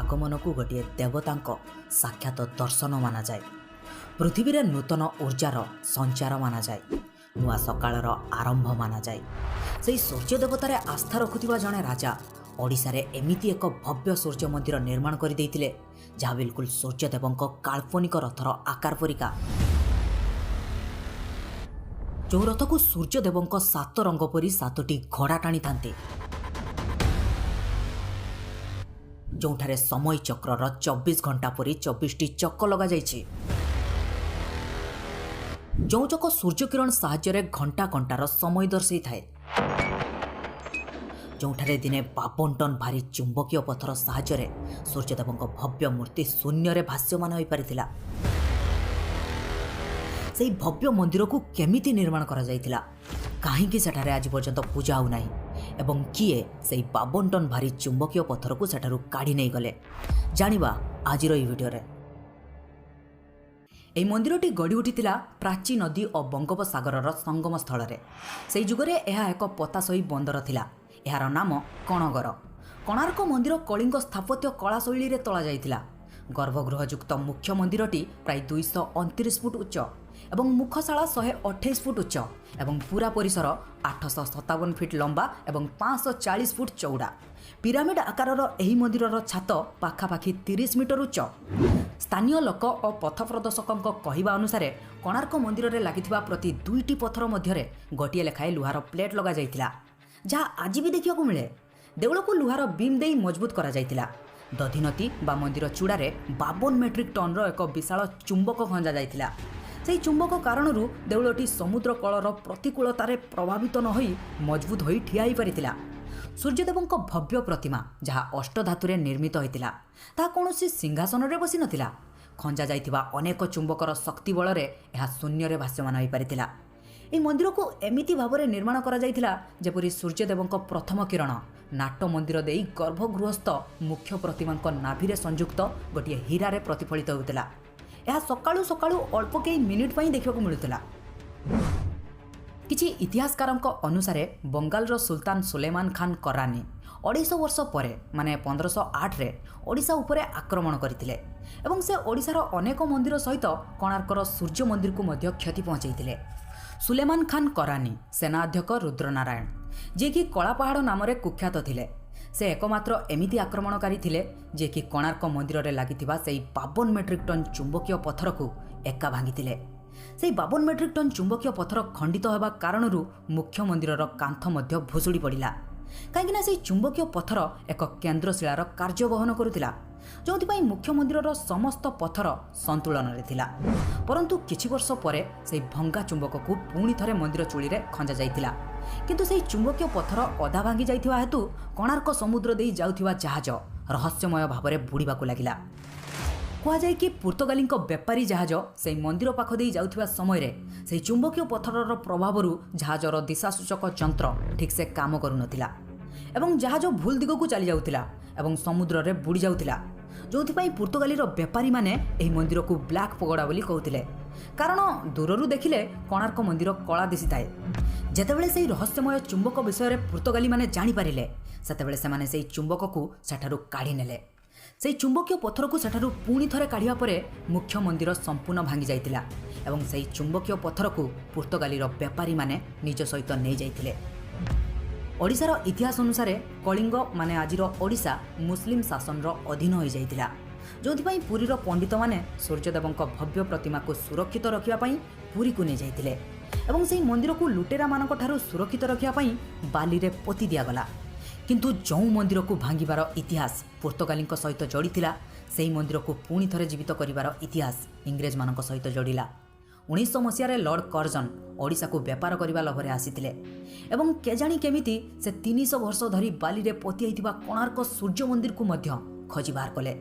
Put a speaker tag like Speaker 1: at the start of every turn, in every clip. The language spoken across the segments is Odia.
Speaker 1: ଆଗମନକୁ ଗୋଟିଏ ଦେବତାଙ୍କ ସାକ୍ଷାତ ଦର୍ଶନ ମାନାଯାଏ। ପୃଥିବୀରେ ନୂତନ ଉର୍ଜାର ସଞ୍ଚାର ମାନାଯାଏ, ନୂଆ ସକାଳର ଆରମ୍ଭ ମାନାଯାଏ। ସେହି ସୂର୍ଯ୍ୟ ଦେବତାରେ ଆସ୍ଥା ରଖୁଥିବା ଜଣେ ରାଜା ଓଡ଼ିଶାରେ ଏମିତି ଏକ ଭବ୍ୟ ସୂର୍ଯ୍ୟ ମନ୍ଦିର ନିର୍ମାଣ କରିଦେଇଥିଲେ, ଯାହା ବିଲକୁଲ ସୂର୍ଯ୍ୟଦେବଙ୍କ କାଳ୍ପନିକ ରଥର ଆକାର ପରିକା, ଯେଉଁ ରଥକୁ ସୂର୍ଯ୍ୟଦେବଙ୍କ ସାତ ରଙ୍ଗ ପରି ସାତଟି ଘୋଡ଼ା ଟାଣିଥାନ୍ତି, ଯେଉଁଠାରେ ସମୟ ଚକ୍ରର 24 ଘଣ୍ଟା ପରି 24ଟି ଚକ ଲଗାଯାଇଛି, ଯେଉଁ ଚକ ସୂର୍ଯ୍ୟକିରଣ ସାହାଯ୍ୟରେ ଘଣ୍ଟା ଘଣ୍ଟାର ସମୟ ଦର୍ଶାଇଥାଏ, ଯେଉଁଠାରେ ଦିନେ 52 ଟନ୍ ଭାରି ଚୁମ୍ବକୀୟ ପଥର ସାହାଯ୍ୟରେ ସୂର୍ଯ୍ୟଦେବଙ୍କ ଭବ୍ୟ ମୂର୍ତ୍ତି ଶୂନ୍ୟରେ ଭାସ୍ୟମାନ ହୋଇପାରିଥିଲା। ସେହି ଭବ୍ୟ ମନ୍ଦିରକୁ କେମିତି ନିର୍ମାଣ କରାଯାଇଥିଲା, କାହିଁକି ସେଠାରେ ଆଜି ପର୍ଯ୍ୟନ୍ତ ପୂଜା ହେଉନାହିଁ ଏବଂ କିଏ ସେହି 52 ଟନ୍ ଭାରି ଚୁମ୍ବକୀୟ ପଥରକୁ ସେଠାରୁ କାଢ଼ି ନେଇଗଲେ, ଜାଣିବା ଆଜିର ଏହି ଭିଡ଼ିଓରେ। ଏହି ମନ୍ଦିରଟି ଗଢ଼ି ଉଠିଥିଲା ପ୍ରାଚୀ ନଦୀ ଓ ବଙ୍ଗୋପସାଗରର ସଙ୍ଗମ ସ୍ଥଳରେ। ସେହି ଯୁଗରେ ଏହା ଏକ ପତାଶୟୀ ବନ୍ଦର ଥିଲା। ଏହାର ନାମ କଣଗର। କୋଣାର୍କ ମନ୍ଦିର କଳିଙ୍ଗ ସ୍ଥାପତ୍ୟ କଳା ଶୈଳୀରେ ତୋଳାଯାଇଥିଲା। ଗର୍ଭଗୃହଯୁକ୍ତ ମୁଖ୍ୟ ମନ୍ଦିରଟି ପ୍ରାୟ 229 ଫୁଟ ଉଚ୍ଚ ଏବଂ ମୁଖଶାଳା 128 ଫୁଟ ଉଚ୍ଚ ଏବଂ ପୁରା ପରିସର 857 ଫିଟ ଲମ୍ବା ଏବଂ 540 ଫୁଟ ଚଉଡ଼ା। ପିରାମିଡ୍ ଆକାରର ଏହି ମନ୍ଦିରର ଛାତ ପାଖାପାଖି 30 ମିଟର ଉଚ୍ଚ। ସ୍ଥାନୀୟ ଲୋକ ଓ ପଥ ପ୍ରଦର୍ଶକଙ୍କ କହିବା ଅନୁସାରେ, କୋଣାର୍କ ମନ୍ଦିରରେ ଲାଗିଥିବା ପ୍ରତି ଦୁଇଟି ପଥର ମଧ୍ୟରେ ଗୋଟିଏ ଲେଖାଏଁ ଲୁହାର ପ୍ଲେଟ୍ ଲଗାଯାଇଥିଲା, ଯାହା ଆଜି ବି ଦେଖିବାକୁ ମିଳେ। ଦେଉଳକୁ ଲୁହାର ବିମ୍ ଦେଇ ମଜବୁତ କରାଯାଇଥିଲା। ଦଧିନତି ବା ମନ୍ଦିର ଚୂଡ଼ାରେ 52 ମେଟ୍ରିକ୍ ଟନ୍ର ଏକ ବିଶାଳ ଚୁମ୍ବକ ଖଞ୍ଜା ଯାଇଥିଲା। ସେହି ଚୁମ୍ବକ କାରଣରୁ ଦେଉଳଟି ସମୁଦ୍ର କଳର ପ୍ରତିକୂଳତାରେ ପ୍ରଭାବିତ ନ ହୋଇ ମଜବୁତ ହୋଇ ଠିଆ ହୋଇପାରିଥିଲା। ସୂର୍ଯ୍ୟଦେବଙ୍କ ଭବ୍ୟ ପ୍ରତିମା, ଯାହା ଅଷ୍ଟଧାତୁରେ ନିର୍ମିତ ହୋଇଥିଲା, ତାହା କୌଣସି ସିଂହାସନରେ ବସିନଥିଲା। ଖଞ୍ଜା ଯାଇଥିବା ଅନେକ ଚୁମ୍ବକର ଶକ୍ତି ବଳରେ ଏହା ଶୂନ୍ୟରେ ଭାସ୍ୟମାନ ହୋଇପାରିଥିଲା। ଏହି ମନ୍ଦିରକୁ ଏମିତି ଭାବରେ ନିର୍ମାଣ କରାଯାଇଥିଲା, ଯେପରି ସୂର୍ଯ୍ୟଦେବଙ୍କ ପ୍ରଥମ କିରଣ ନାଟ ମନ୍ଦିର ଦେଇ ଗର୍ଭଗୃହସ୍ଥ ମୁଖ୍ୟ ପ୍ରତିମାଙ୍କ ନାଭିରେ ସଂଯୁକ୍ତ ଗୋଟିଏ ହୀରାରେ ପ୍ରତିଫଳିତ ହେଉଥିଲା। ଏହା ସକାଳୁ ସକାଳୁ ଅଳ୍ପ କେଇ ମିନିଟ୍ ପାଇଁ ଦେଖିବାକୁ ମିଳୁଥିଲା। କିଛି ଇତିହାସକାରଙ୍କ ଅନୁସାରେ, ବଙ୍ଗାଳର ସୁଲତାନ ସୁଲେମାନ ଖାନ କରାନି 250 ବର୍ଷ ପରେ, ମାନେ 1508ରେ ଓଡ଼ିଶା ଉପରେ ଆକ୍ରମଣ କରିଥିଲେ ଏବଂ ସେ ଓଡ଼ିଶାର ଅନେକ ମନ୍ଦିର ସହିତ କୋଣାର୍କର ସୂର୍ଯ୍ୟ ମନ୍ଦିରକୁ ମଧ୍ୟ କ୍ଷତି ପହଞ୍ଚାଇଥିଲେ। ସୁଲେମାନ ଖାନ କରାନି ସେନା ଅଧ୍ୟକ୍ଷ ରୁଦ୍ରନାରାୟଣ, ଯିଏକି କଳାପାହାଡ଼ ନାମରେ କୁଖ୍ୟାତ ଥିଲେ, ସେ ଏକମାତ୍ର ଏମିତି ଆକ୍ରମଣକାରୀ ଥିଲେ, ଯିଏକି କୋଣାର୍କ ମନ୍ଦିରରେ ଲାଗିଥିବା ସେହି 52 ମେଟ୍ରିକ୍ ଟନ୍ ଚୁମ୍ବକୀୟ ପଥରକୁ ଏକା ଭାଙ୍ଗିଥିଲେ। ସେହି 52 ମେଟ୍ରିକ୍ ଟନ୍ ଚୁମ୍ବକୀୟ ପଥର ଖଣ୍ଡିତ ହେବା କାରଣରୁ ମୁଖ୍ୟ ମନ୍ଦିରର କାନ୍ଥ ମଧ୍ୟ ଭୁଶୁଡ଼ି ପଡ଼ିଲା, କାହିଁକିନା ସେହି ଚୁମ୍ବକୀୟ ପଥର ଏକ କେନ୍ଦ୍ରଶିଳାର କାର୍ଯ୍ୟ ବହନ କରୁଥିଲା, ଯେଉଁଥିପାଇଁ ମୁଖ୍ୟ ମନ୍ଦିରର ସମସ୍ତ ପଥର ସନ୍ତୁଳନରେ ଥିଲା। ପରନ୍ତୁ କିଛି ବର୍ଷ ପରେ ସେହି ଭଙ୍ଗା ଚୁମ୍ବକକୁ ପୁଣି ଥରେ ମନ୍ଦିର ଚୁଳିରେ ଖଞ୍ଜା ଯାଇଥିଲା। କିନ୍ତୁ ସେହି ଚୁମ୍ବକୀୟ ପଥର ଅଧା ଭାଙ୍ଗି ଯାଇଥିବା ହେତୁ କୋଣାର୍କ ସମୁଦ୍ର ଦେଇ ଯାଉଥିବା ଜାହାଜ ରହସ୍ୟମୟ ଭାବରେ ବୁଡ଼ିବାକୁ ଲାଗିଲା। କୁହାଯାଏ କି ପର୍ତ୍ତୁଗାଲୀଙ୍କ ବେପାରୀ ଜାହାଜ ସେହି ମନ୍ଦିର ପାଖ ଦେଇ ଯାଉଥିବା ସମୟରେ ସେହି ଚୁମ୍ବକୀୟ ପଥରର ପ୍ରଭାବରୁ ଜାହାଜର ଦିଶାସୂଚକ ଯନ୍ତ୍ର ଠିକ୍ସେ କାମ କରୁନଥିଲା ଏବଂ ଜାହାଜ ଭୁଲ ଦିଗକୁ ଚାଲି ଯାଉଥିଲା ଏବଂ ସମୁଦ୍ରରେ ବୁଡ଼ି ଯାଉଥିଲା, ଯେଉଁଥିପାଇଁ ପର୍ତ୍ତୁଗାଲୀର ବେପାରୀମାନେ ଏହି ମନ୍ଦିରକୁ ବ୍ଲାକ୍ ପଗୋଡ଼ା ବୋଲି କହୁଥିଲେ, କାରଣ ଦୂରରୁ ଦେଖିଲେ କୋଣାର୍କ ମନ୍ଦିର କଳା ଦିଶିଥାଏ। ଯେତେବେଳେ ସେହି ରହସ୍ୟମୟ ଚୁମ୍ବକ ବିଷୟରେ ପର୍ତ୍ତୁଗାଲୀମାନେ ଜାଣିପାରିଲେ, ସେତେବେଳେ ସେମାନେ ସେହି ଚୁମ୍ବକକୁ ସେଠାରୁ କାଢ଼ି ନେଲେ। ସେହି ଚୁମ୍ବକୀୟ ପଥରକୁ ସେଠାରୁ ପୁଣି ଥରେ କାଢ଼ିବା ପରେ ମୁଖ୍ୟ ମନ୍ଦିର ସମ୍ପୂର୍ଣ୍ଣ ଭାଙ୍ଗି ଯାଇଥିଲା ଏବଂ ସେହି ଚୁମ୍ବକୀୟ ପଥରକୁ ପର୍ତ୍ତୁଗାଲୀର ବେପାରୀମାନେ ନିଜ ସହିତ ନେଇଯାଇଥିଲେ। ଓଡ଼ିଶାର ଇତିହାସ ଅନୁସାରେ, କଳିଙ୍ଗ ମାନେ ଆଜିର ଓଡ଼ିଶା ମୁସଲିମ ଶାସନର ଅଧୀନ ହୋଇଯାଇଥିଲା, ଯେଉଁଥିପାଇଁ ପୁରୀର ପଣ୍ଡିତମାନେ ସୂର୍ଯ୍ୟଦେବଙ୍କ ଭବ୍ୟ ପ୍ରତିମାକୁ ସୁରକ୍ଷିତ ରଖିବା ପାଇଁ ପୁରୀକୁ ନେଇଯାଇଥିଲେ ଏବଂ ସେହି ମନ୍ଦିରକୁ ଲୁଟେରାମାନଙ୍କ ଠାରୁ ସୁରକ୍ଷିତ ରଖିବା ପାଇଁ ବାଲିରେ ପୋତି ଦିଆଗଲା। କିନ୍ତୁ ଯେଉଁ ମନ୍ଦିରକୁ ଭାଙ୍ଗିବାର ଇତିହାସ ପର୍ତ୍ତୁଗାଲୀଙ୍କ ସହିତ ଯୋଡ଼ିଥିଲା, ସେହି ମନ୍ଦିରକୁ ପୁଣି ଥରେ ଜୀବିତ କରିବାର ଇତିହାସ ଇଂରେଜମାନଙ୍କ ସହିତ ଯୋଡ଼ିଲା। 1900 ମସିହାରେ ଲର୍ଡ଼ କର୍ଜନ ଓଡ଼ିଶାକୁ ବେପାର କରିବା ଲୋଭରେ ଆସିଥିଲେ ଏବଂ କେଜାଣି କେମିତି ସେ 300 ବର୍ଷ ଧରି ବାଲିରେ ପୋତି ହୋଇଥିବା କୋଣାର୍କ ସୂର୍ଯ୍ୟ ମନ୍ଦିରକୁ ମଧ୍ୟ ଖୋଜି ବାହାର କଲେ।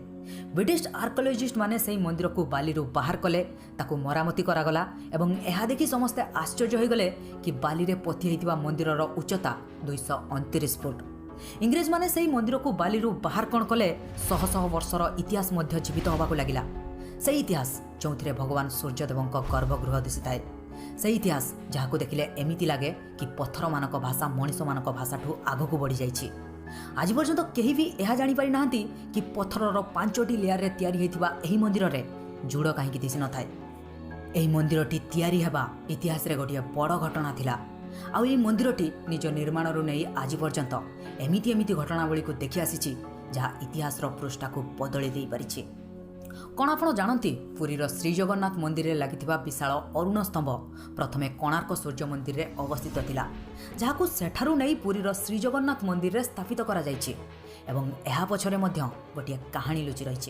Speaker 1: ବ୍ରିଟିଶ ଆର୍କୋଲୋଜିଷ୍ଟମାନେ ସେହି ମନ୍ଦିରକୁ ବାଲିରୁ ବାହାର କଲେ, ତାକୁ ମରାମତି କରାଗଲା ଏବଂ ଏହା ଦେଖି ସମସ୍ତେ ଆଶ୍ଚର୍ଯ୍ୟ ହୋଇଗଲେ କି ବାଲିରେ ପୋତି ହୋଇଥିବା ମନ୍ଦିରର ଉଚ୍ଚତା 229 ଫୁଟ। ଇଂରେଜମାନେ ସେହି ମନ୍ଦିରକୁ ବାଲିରୁ ବାହାର କ'ଣ କଲେ, ଶହ ଶହ ବର୍ଷର ଇତିହାସ ମଧ୍ୟ ଜୀବିତ ହେବାକୁ ଲାଗିଲା। ସେହି ଇତିହାସ ଯେଉଁଥିରେ ଭଗବାନ ସୂର୍ଯ୍ୟଦେବଙ୍କ ଗର୍ଭଗୃହ ଦିଶିଥାଏ, ସେହି ଇତିହାସ ଯାହାକୁ ଦେଖିଲେ ଏମିତି ଲାଗେ କି ପଥରମାନଙ୍କ ଭାଷା ମଣିଷମାନଙ୍କ ଭାଷାଠୁ ଆଗକୁ ବଢ଼ିଯାଇଛି। ଆଜି ପର୍ଯ୍ୟନ୍ତ କେହି ବି ଏହା ଜାଣିପାରିନାହାନ୍ତି କି ପଥରର 5ଟି ଲେୟାରରେ ତିଆରି ହୋଇଥିବା ଏହି ମନ୍ଦିରରେ ଜୁଡ଼ କାହିଁକି ଦିଶିନଥାଏ। ଏହି ମନ୍ଦିରଟି ତିଆରି ହେବା ଇତିହାସରେ ଗୋଟିଏ ବଡ଼ ଘଟଣା ଥିଲା। ଆଉ ଏହି ମନ୍ଦିରଟି ନିଜ ନିର୍ମାଣରୁ ନେଇ ଆଜି ପର୍ଯ୍ୟନ୍ତ ଏମିତି ଏମିତି ଘଟଣାବଳୀକୁ ଦେଖି ଆସିଛି, ଯାହା ଇତିହାସର ପୃଷ୍ଠାକୁ ବଦଳି ଦେଇପାରିଛି। କ'ଣ ଆପଣ ଜାଣନ୍ତି, ପୁରୀର ଶ୍ରୀଜଗନ୍ନାଥ ମନ୍ଦିରରେ ଲାଗିଥିବା ବିଶାଳ ଅରୁଣ ସ୍ତମ୍ଭ ପ୍ରଥମେ କୋଣାର୍କ ସୂର୍ଯ୍ୟ ମନ୍ଦିରରେ ଅବସ୍ଥିତ ଥିଲା, ଯାହାକୁ ସେଠାରୁ ନେଇ ପୁରୀର ଶ୍ରୀଜଗନ୍ନାଥ ମନ୍ଦିରରେ ସ୍ଥାପିତ କରାଯାଇଛି ଏବଂ ଏହା ପଛରେ ମଧ୍ୟ ଗୋଟିଏ କାହାଣୀ ଲୁଚି ରହିଛି।